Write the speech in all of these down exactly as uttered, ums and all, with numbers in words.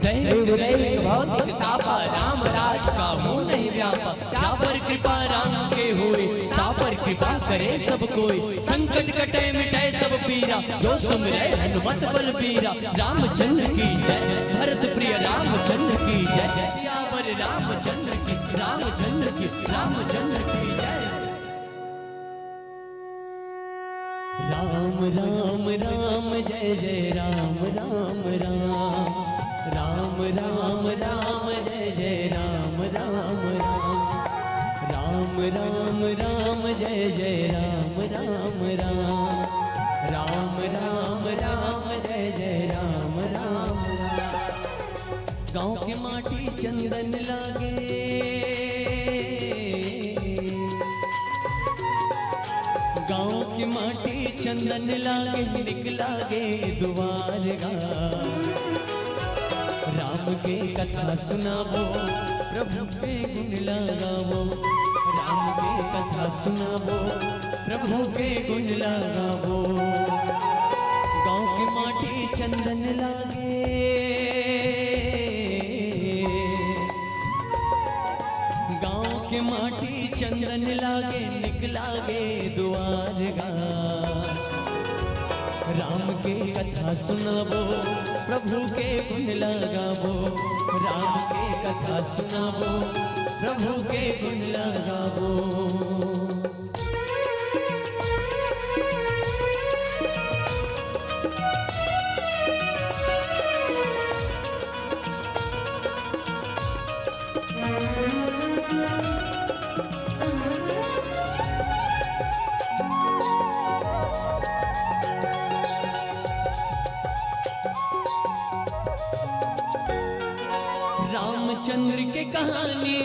दैविक दैविक भौतिक तापा, राम राज का हो नहीं व्यापा। जा पर कृपा राम के होय, ता पर कृपा करे सब कोय। संकट कटे मिटे सब पीरा, जो सुमिरे हनुमत बलबीरा। रामचंद्र की जय, भरत प्रिय रामचंद्र की जय, सियावर रामचंद्र की, रामचंद्र की, रामचंद्र की जय। राम राम राम जय जय राम राम राम। राम राम राम जय जय राम राम राम। राम राम राम जय जय राम राम राम। राम राम राम जय जय राम राम राम। गाँव के माटी चंदन लागे, गाँव के माटी चंदन लागे, निक लागे दुआर गा। राम के कथा सुनाबो, प्रभु के गुण लगाबो। राम के कथा सुनाबो, प्रभु के गुण लगाबो। गाँव के माटी चंदन लागे, गाँव के माटी चंदन लागे, निक लागे दुआर गा। राम के कथा सुनाबो, प्रभु के गुण लगाबो। राम के कथा सुनाबो, प्रभु के गुण लगाबो। रामचंद्र के कहानी,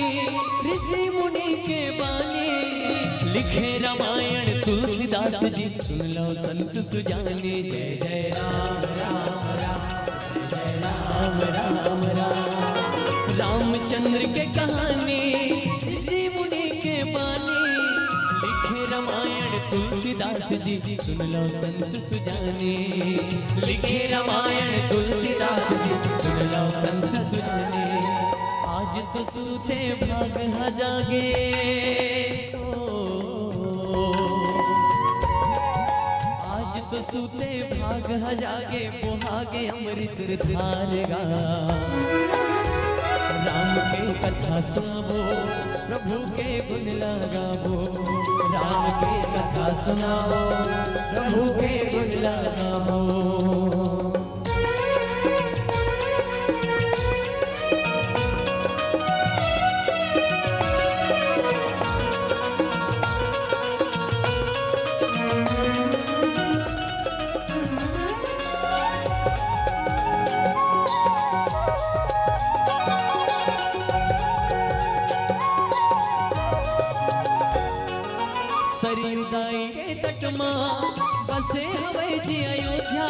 ऋषि मुनि के बानी, लिखे रामायण तुलसीदास जी, सुन लो संत सुजानी। जय जय राम राम राम, जय राम राम राम। रामचंद्र के कहानी, ऋषि मुनि के बानी, लिखे रामायण तुलसीदास जी, सुन लो संत सुजानी। लिखे रामायण तुलसीदास जी, सुन लो संत सुजानी। आज तो सूते भाग ह जागे, ओ, सुते भाग ह जागे, बोहागे अमृत धार गा। राम के कथा सुनाबो, प्रभु के गुण लगाबो। राम के कथा सुनाबो, प्रभु के गुण लगाबो। सरयू दाई के तट मा बसे हवै जी अयोध्या।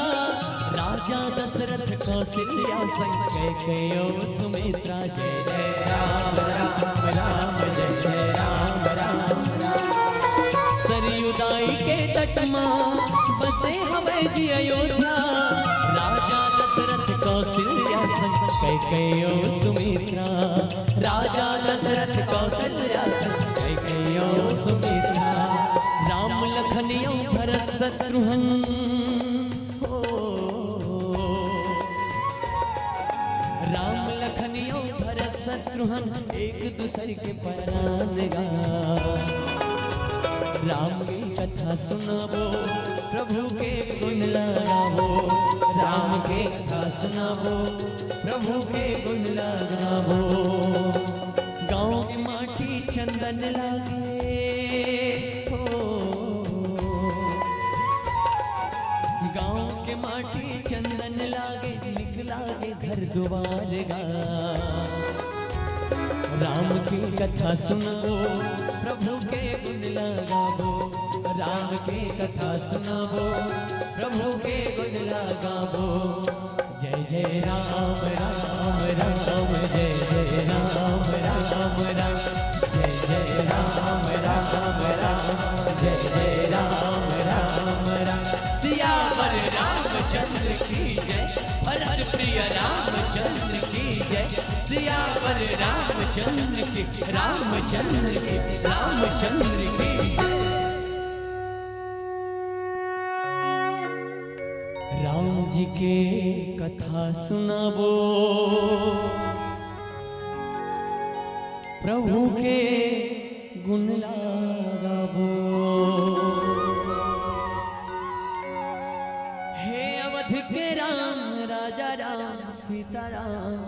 राजा दशरथ कौशल्या संग कैकेयी सुमित्रा। जय जय राम राम राम, जय जय राम राम राम। सरयू दाई के तट मा बसे हवै जी अयोध्या। राजा दशरथ कौशल्या संग कैकेयी सुमित्रा। राजा दशरथ कौशल्या संग कैकेयी सुमित्रा। राम लखन अउ भरत शत्रुघ्न हो। राम लखन अउ भरत शत्रुघ्न एक दूसर के परान गा। राम के कथा सुनाबो, प्रभु के गुण लगाबो। राम के कथा सुनाबो, प्रभु के गुण लगाबो। गाँव के माटी चंदन लागे हो। गाँव के माटी चंदन लागे, निक लागे घर दुआर गा। राम के कथा सुनाबो, प्रभु के गुण लगाबो। राम के कथा सुनाबो, प्रभु के गुण लगाबो। जय जय राम राम राम, जय जय राम राम राम, जय जय राम राम राम, जय जय राम राम राम। सियावर रामचंद्र की जय, भरत प्रिय रामचंद्र की जय। सियावर रामचंद्र की, रामचंद्र की, रामचंद्र की। राम जी के कथा सुनाबो, प्रभु के गुण लगाबो। हे अवध के राम, राजा राम, सीताराम।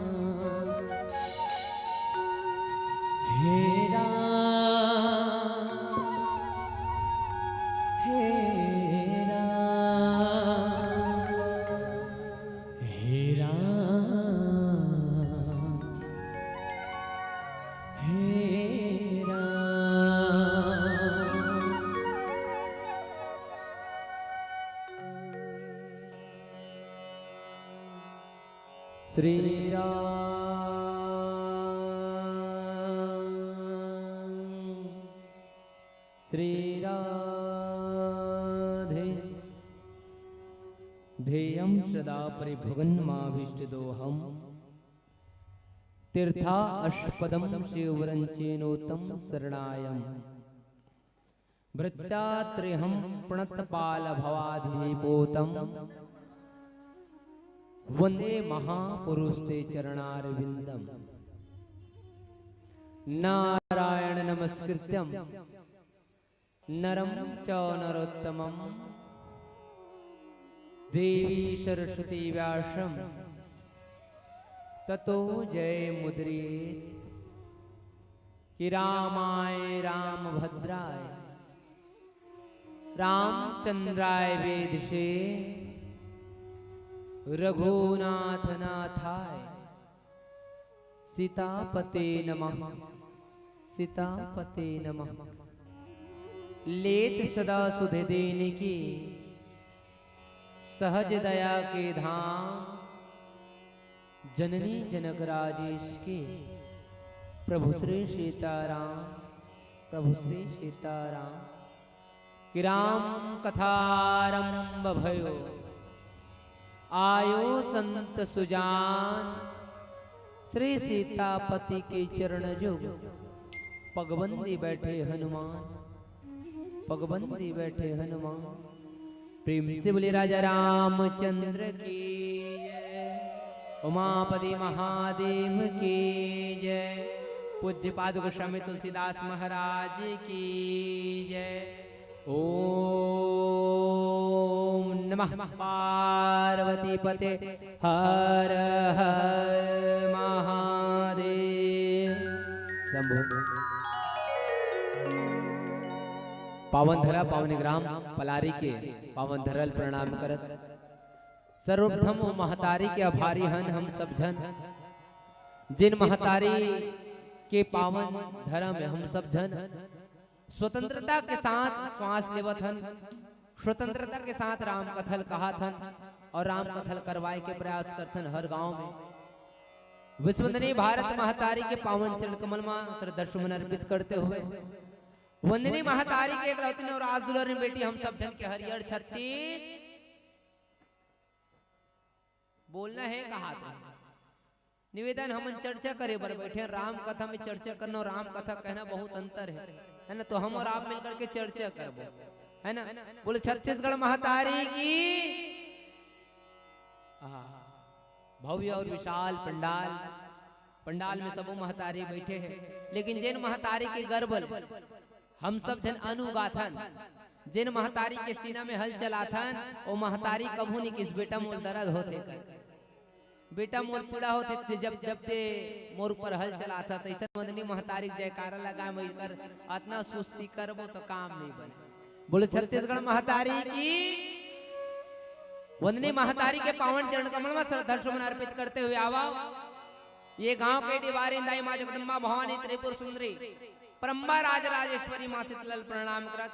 हे राम, हे राम, हे राम, हे राम। श्री राम, श्री राधे। ध्येयं सदा परिभवन्माभिष्टदोहम्। तीर्थास्पदं शिवरञ्चेनोतं शरणायम्। भृत्यात्रेहं प्रणतपालभवाधिपोतं। वन्दे महापुरुष ते चरणारविन्दम्। नारायण नमस्कृत्यं नरं चैव नरोत्तमम्। देवी सरस्वती व्यासं ततो जयमुदीरयेत्। कि रामाय रामभद्राय रामचंद्राय वेधसे रघुनाथनाथाय सीतापते नमः, सीतापते नमः। लेत सदा सुध दीनकी सहज दया के धाम, जननी जनक राजेश के। प्रभु श्री सीताराम, प्रभु श्री सीताराम। कि राम कथा आरंभ भयो, आयो संत सुजान। श्री सीतापति के चरण जुग, पगबंदी बैठे हनुमान, पगबंदी बैठे हनुमान। प्रेम से बोले राजा रामचंद्र की जय, उमापति महादेव की जय, पूज्यपाद गोस्वामी तुलसीदास महाराज की जय। ओम नमः पार्वती पते हर हर महादेव। शंभो। पावन धरा पावन ग्राम पलारी के पावन धरा ल प्रणाम करत, सर्वप्रथम वो महतारी के आभारी हन हम सब झन, जिन महतारी के पावन धरा में हम सब झन स्वतंत्रता के साथ श्वास लेवत हन, स्वतंत्रता के साथ राम कथा ल कहत हन और राम कथा ल करवाए के प्रयास करथन हर गांव में। विश्ववंदनीय भारत महतारी के पावन चरण कमल मा श्रद्धा सुमन अर्पित करते हुए, वंदनीय महतारी के एकलौती नवराज दुलारी बेटी हम सब झन के हरियर छत्तीस बोलना है, कहा था निवेदन, हमन चर्चा करे बर बैठे हन। राम कथा में चर्चा करना और राम कथा कहना बहुत अंतर है, है ना? तो हम और आप मिलकर के चर्चा करबो, है ना? बोले छत्तीसगढ़ महतारी की। आहा, भव्य और विशाल पंडाल, पंडाल में सबो महतारी बैठे हैं, लेकिन जेन महतारी के गर्भ ल हम सब झन अनु गाथन, जेन महतारी के सीना में हल चलाथन, ओ महतारी कभू नहीं किस बेटा मोर दर्द होथे कर। बेटा मोर पीड़ा होथे ते जब जब ते मोर ऊपर हल चलाथस, अइसन वंदनीय महतारी के जयकारा लगाए में कर अतना सुस्ती करबो तो काम नहीं बने। बोले छत्तीसगढ़ महतारी की। वंदनीय महतारी के पावन चरण कमल में श्रद्धा सुमन अर्पित करते हुए आवा ये गांव के डिवारी दाई माँ जगदम्बा भवानी त्रिपुर सुंदरी परम्बा राज राजेश्वरी माँ शीतला ल प्रणाम करत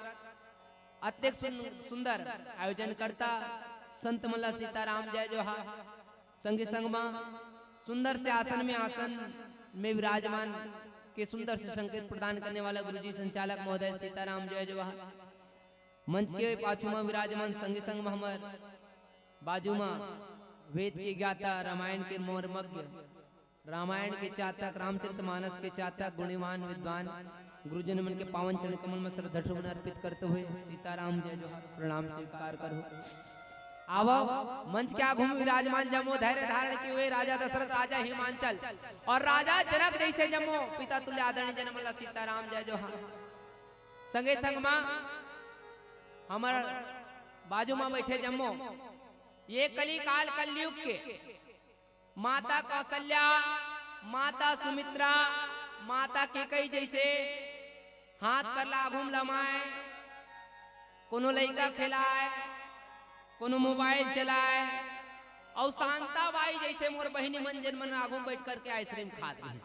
अतेक सुन-, सुंदर आयोजन करता संत मन ल सीताराम जय जोहार। संगे संग मा सुंदर से आसन में आसन में विराजमान के सुंदर से संकेत प्रदान करने वाला गुरुजी संचालक महोदय सीताराम जय जोहार। मंच के पाछू मा विराजमान संगे संग मा हमर बाजू मा वेद के ज्ञाता, रामायण के मर्मज्ञ, रामायण के चातक, रामचरितमानस के चातक, गुणवान विद्वान गुरुजन मन के पावन चरण कमल में श्रद्धा सुमन अर्पित करते हुए सीताराम जय जोहार प्रणाम स्वीकार करो। आवो मंच के आगू में विराजमान जम्मो धैर्य धारण किए हुए राजा दशरथ, राजा हिमांचल और राजा जनक जैसे जम्मो पिता तुल्य आदरणीय जन मन ल सीताराम जय जोहार। संगे संग मा हमर बाजू मा बैठे जम्मो ये कलिकाल कलयुग के माता कौशल्या, माता सुमित्रा, माता केकई जैसे हाथ पर लागूम लमाए, कोनो लइका खेलाए, कोनो मोबाइल चलाए, अउ शांताबाई जैसे मोर बहिनी मन जेन मन आगू बैठ करके आइसक्रीम खात रहिस।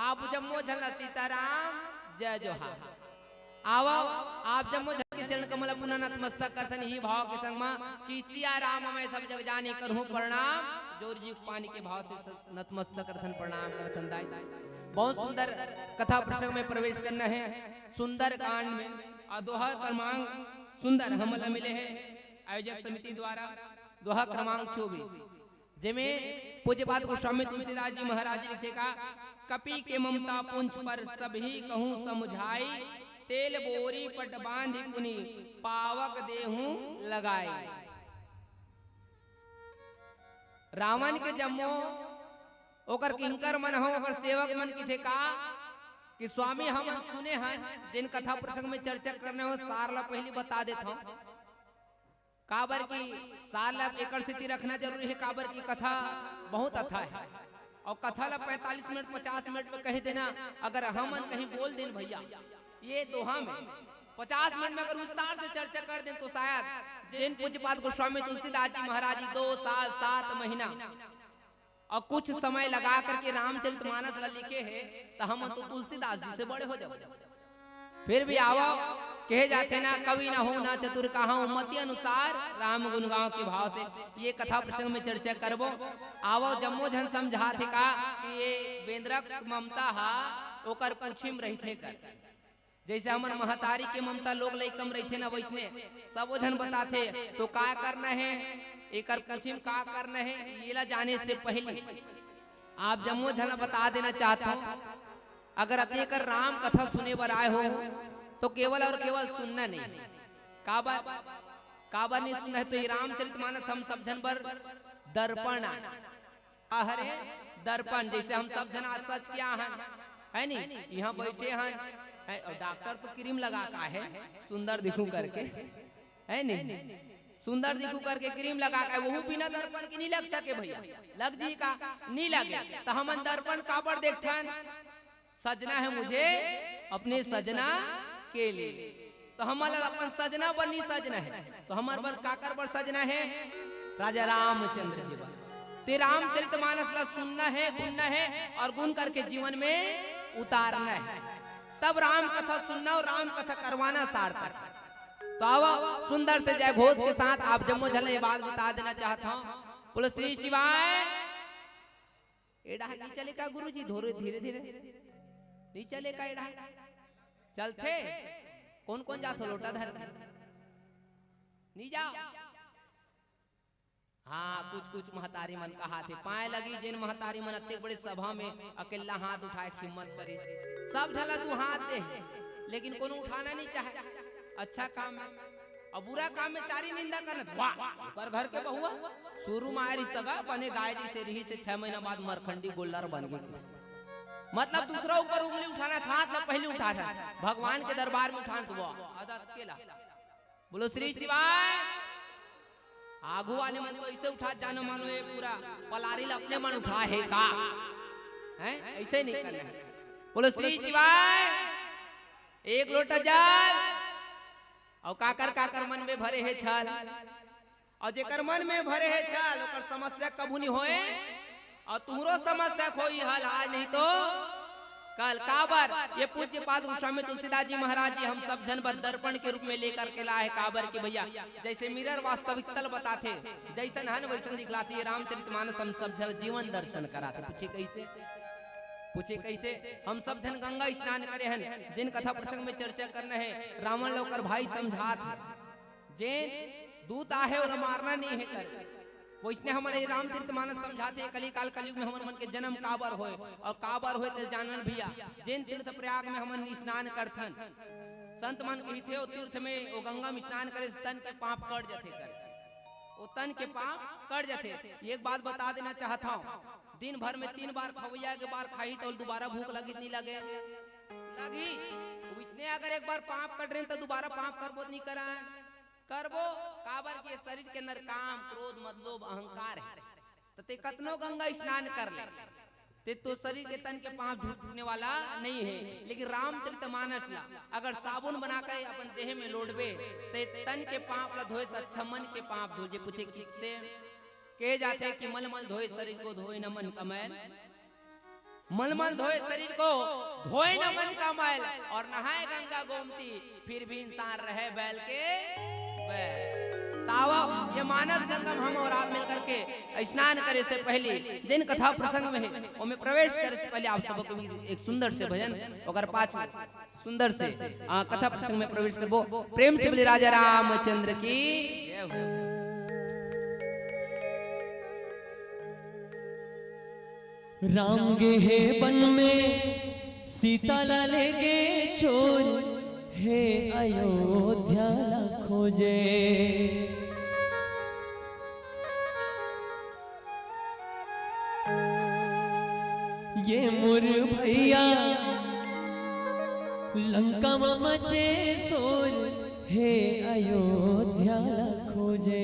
आप जम्मो झन ला सीताराम जय जोहार। आवो, आप जम्मो झन के चरण कमल पुनः नतमस्तक करथन इही भाव के संग मा कि सिया राम मैं सब जग जानी करहूँ प्रणाम, जोर जी पानी के भाव से स-, नतमस्तक करथन प्रणाम करथन दाई। बहुत सुंदर कथा प्रसंग में प्रवेश करना है, सुंदर कांड में। और दोहा क्रमांक सुंदर हमला मिले है आयोजक समिति द्वारा, दोहा क्रमांक चौबीस। जेमे पूज्यपाद गोस्वामी तुलसीदास जी महाराज जी लिखे का, कपि के ममता पुंछ पर सभी कहूँ समुझाई, तेल बोरी पट बांधि पुनि पावक देहूँ लगाई। रावण के जम्मो ओकर किंकर मन हो, ओकर सेवक मन किथे का कि स्वामी हमन सुने हन, जेन कथा प्रसंग में चर्चा करने हो, सार ला पहली बता देत हूँ। काबर कि सार ला एकड़ सेती रखना जरूरी है, काबर कि कथा बहुत अथा है। और कथा ला पैंतालीस मिनट, पचास मिनट में कह देना, अगर हमन कहीं बोल देन भैया, ये दोहा में पचास मिनट में अगर विस्तार से चर्चा कर देन, तो शायद जेन पूज्यपाद गोस्वामी तुलसीदास जी महाराज जी दो साल सात महीना और कुछ समय लगा करके रामचरितमानस ला लिखे है, तो हम तो तुलसीदास जी से बड़े हो जाओ। फिर भी आवो, कहे जाथे ना, कवि न हो ना चतुर कहाऊं, मति अनुसार राम गुण गाऊं के भाव से ये कथा प्रसंग में चर्चा करबो। आवो, जम्मो झन समझाथे का कि ये बेंदरा ममता हा ओकर पूछी में रहिथे कर। जैसे हमर महतारी के ममता लोग लइका में रहिथे ना, वैसने सबो झन बताथे, तो का करना है, एकर पूछी में का करना है, येला जाने से पहले आप जम्मो झन ला बता देना चाहत हूँ, अगर अभी एकर राम कथा सुने बर आए हो, तो केवल और केवल सुनना नहीं। काबर? काबर नहीं सुनना है? तो ये रामचरितमानस हम सब झन बर दर्पण आय। का हरे? दर्पण। जैसे हम सब झन आज सज के आहन, है नी? यहाँ बैठे हन, है, और डॉक्टर तो क्रीम लगा का है, सुंदर दिखूं करके, है नी? सुंदर दिखूं करके क्रीम लगा का है, वहू बिना दर्पण के नहीं लग सके भैया, लग जी का? नहीं लगे। तो हमन दर्पण काबर देखथन? सजना है मुझे अपने सजना के लिए। तो हमन ला अपन सजना बर नहीं सजना है, तो हमर बर काकर बर सजना है? राजा रामचंद्र जी बर। ते रामचरितमानस ला सुनना है, गुनना है और गुन करके जीवन में उतारना है। तब राम कथा सुनना और राम कथा करवाना सार्थक है। तो आवा, सुंदर से जय घोष के साथ आप जम्मो झन ला ये बात बता देना चाहत हूँ। बोलो श्री शिवाय। ए डहर नी चले का गुरुजी? धोरे धीरे धीरे नी चले का ए डहर? चलथे। कौन कौन जाथो लोटा धर के? नी जाव। हाँ, कुछ कुछ महतारी मन कहाथे, पाए लगी जेन महतारी मन अतेक बड़े सभा में अकेला हाथ उठाए के हिम्मत करिस। सब झन ला दू हाथ दे, लेकिन कोनो उठाना नहीं चाहे। अच्छा काम है। अउ बुरा काम में चारी निंदा करना, वाह, ओकर घर के बहुआ शुरू में आए रिहिस त गा, बने गाय जइसे रिहिस हे, छह महीना बाद मरखंडी गोल्लर बन गे। मतलब दूसरा ऊपर उंगली उठाना था, हाथ ला पहले उठा था, भगवान के दरबार में उठाना था, वाह, अदा अकेला। बोलो श्री शिवाय। आगू वाले मन तो ऐसे उठा जानो मानो ये पूरा पलारी ला अपने मन उठा है का? हैं? ऐसे नहीं करना है। बोलो श्री शिवाय। एक लोटा जल। अउ काकर काकर मन में भरे हे छल, अउ जेकर मन में भरे हे छल, ओकर समस्या कभू नहीं होए, अउ तुहरो समस्या खोई हल आज नहीं तो कल। काबर ये पूज्य पाद गोस्वामी तुलसीदास जी महाराज जी हम सब झन बर दर्पण के रूप में लेकर के लाए, काबर कि भैया जैसे मिरर वास्तविकता ल बताथे, जैसन हन वैसन दिखलाथे, ये रामचरितमानस हम सब झन जीवन दर्शन कराथे। पूछे कैसे? पूछे कैसे? हम सब झन गंगा स्नान करे हन, जिन कथा प्रसंग में चर्चा करना है, रावण ल ओकर भाई समझात हे, जेन दूत आहे, ओला मारना नहीं है कर। वैसने हमन ये रामचरितमानस समझाथे, कलिकाल कलयुग में हमन मन के जन्म काबर होए अउ काबर होए, ते जानन भैया। जेन तीर्थ प्रयाग में हमन स्नान करथन, संत मन कहिथे, ओ तीर्थ में, ओ गंगा में स्नान करे से तन के पाप कट जथे कर। ओ तन के पाप कट जथे। एक बात बता देना चाहत हूँ, दिन भर में तीन बार खवैया के बार खाही तो दोबारा भूख लगी नहीं लगे? लगी। वैसने अगर एक बार पाप कट रहे तो दोबारा पाप करबो नहीं करन? करबो। काबर के शरीर के अंदर काम, क्रोध, मद, लोभ, अहंकार है। तो ते कतनो गंगा स्नान कर ले, ते तो शरीर के तन के पाप धुलने वाला नहीं है। लेकिन रामचरितमानस ला अगर साबुन बना के अपन देह में लोड़बे, ते तन के पाप ला धोए से अच्छा मन के पाप धुल जे। पूछे किससे? कहे जाथे कि मलमल धोए शरीर को, धोए न मन का मैल। मलमल धोए शरीर को, धोए न मन का मैल, और नहाए गंगा गोमती, फिर भी इंसान रहे बैल के बैल। तावा ये मानस गंगा में हम और आप मिल करके स्नान करे से पहले, जिन कथा प्रसंग में है, ओमे प्रवेश करे से पहले आप सबको भी एक सुंदर से भजन, ओकर पाछू सुंदर से, आ, कथा प्रसंग में प्रवेश करबो। प्रेम से बोले राजा रामचंद्र की जय हो। राम गे हे बन में, सीता ला लेगे छोड़, हे अयोध्या ला खोजे। ये मोर भैया लंका म मचे शोर, हे अयोध्या ला खोजे।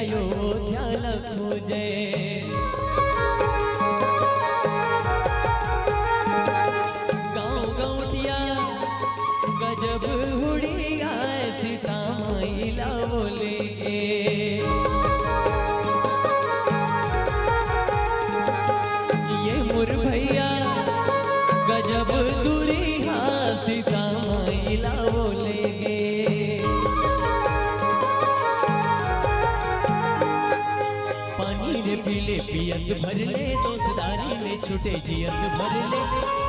अयोध्या ल खोजे। गाँव गौटिया गजब हुड़िया सीता माई ला बोले गे। ये मोर भैया गजब दूरिहा सीता माई ला बोले गे। पानी रे पीले पियत भर ले, दोस्तारी में छूटे जियत भर ले।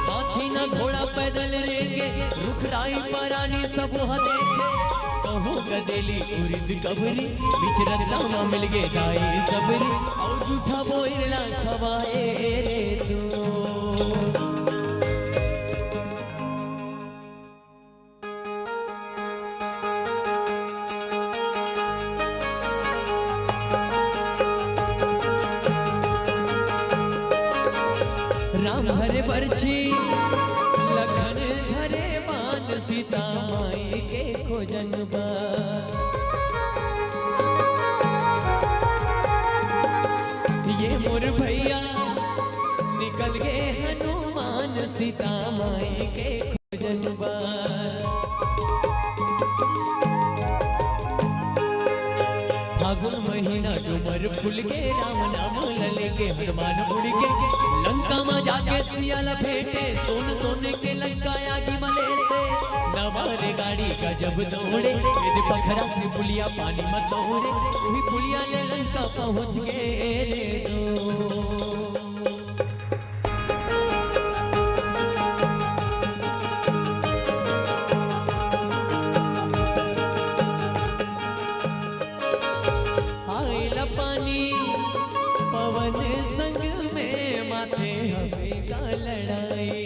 हाथी ना घोड़ा पैदल रेंगे, रुख राई परानी सब ह देखे। कहूँ गदेली उरिद कबरी, बिचरत दाना मिल गे दाई सबरी। अउ जूठा बोइला खवाए रे तू। राम हरे बरछी, लखन धरे बान, सीता माई के खोजन बर। ये मोर भैया निकल गे हनुमान, सीता माई के खोजन बर। फागुन महीना डूमर फूल के, राम नाम ल लेके हनुमान उड़ के। लंका म जाके सिया ल भेंटे, सोन सोन के लंका आगी म लेसे। नवा रे गाड़ी गजब दौड़े, एदे पखरा से पुलिया पानी म तोड़े। उही पुलिया ले लंका पहुँच गे रे दो। आइला पानी पवन संग में, माथे हवे का लड़ाई।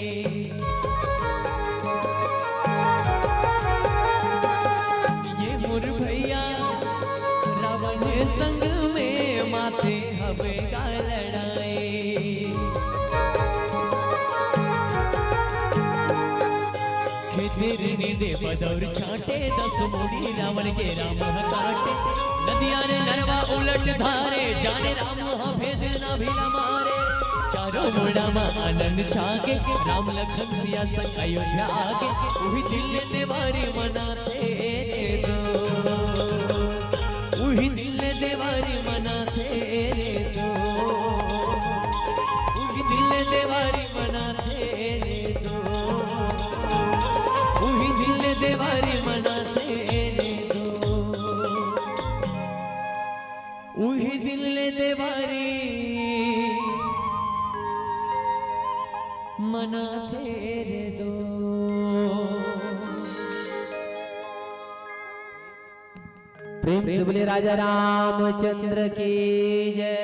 ये मोर भैया रावण संग में, माथे हवे का लड़ाई। खेते रे नींदे बदौर छांटे, दस मुड़ी रावण के राम ह काटे। नदिया रे नरवा उलट धारे, जाने राम ह भेद ना भीला मारे। चारों मुड़ा म आनंद छागे, राम लखन सिया संग अयोध्या आगे। उही दिन ले देवारी मनाथे रे दो। उही दिन ले देवारी मनाथे रे दो। उही दिन ले देवारी मनाथे रे दो। उही दिन ले देवारी मनाथे रे दो। उही दिन ले देवारी मनाथे रे दो। प्रेम से बोले राजा रामचंद्र की जय।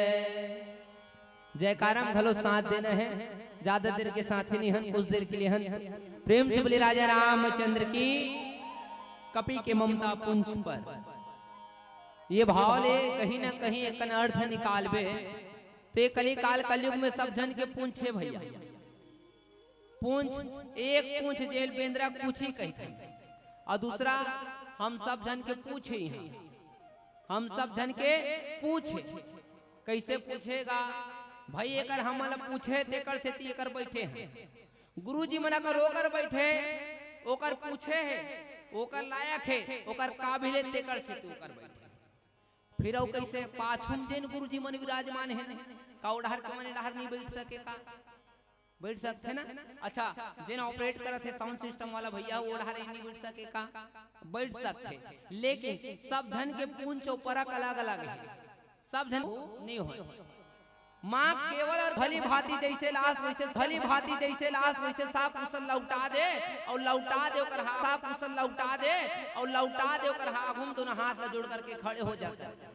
जयकारा म घलो साथ देना हे। ज्यादा देर के साथ ही नहीं हन, कुछ देर के लिए हन। प्रेम से बोले राजा रामचंद्र की। कपि के ममता पुंछ पर ये भाव ले कहीं ना कहीं एक अर्थ निकालबे, तो ये कलिकाल कलयुग में सब झन के पूंछ हे भैया। पूंछ, एक पूंछ जेल बेंदरा कुछ ही कहिथे, अउ दूसरा हम सब झन के पूछ ही हैं। हम सब झन के पूछ हे। कइसे पूछेगा भाई? एकर हमन ल पूछे, तेकर सेती एकर बइठे हे। गुरुजी मन अगर ओकर बइठे, ओकर पूछे हे, ओकर लायक हे, ओकर काबिल हे, तेकर सेती ओकर बइठे। फिर अउ कइसे पाछू म जेन गुरुजी मन विराजमान हे, का ओ डहर के मन ए डहर नइ बइठ सके का? बइठ सकथे ना? अच्छा, जेन ऑपरेट करत हे साउंड सिस्टम वाला भैया, ओ डहर नइ बइठ सके का? बइठ सकथे, लेकिन सब झन के पूंछ अउ परख अलग-अलग हे। सब झन नइ होय। माँ केवल अउ भली भांति जइसे लास वइसे, भली भांति जइसे लास वइसे साफ कुशल लौटा दे, अउ लौटा दे ओकर हा-, साफ कुशल लौटा दे, अउ लौटा दे ओकर हा-, आघू म दोनों हाथ ला जोड़ करके खड़े हो जाथे।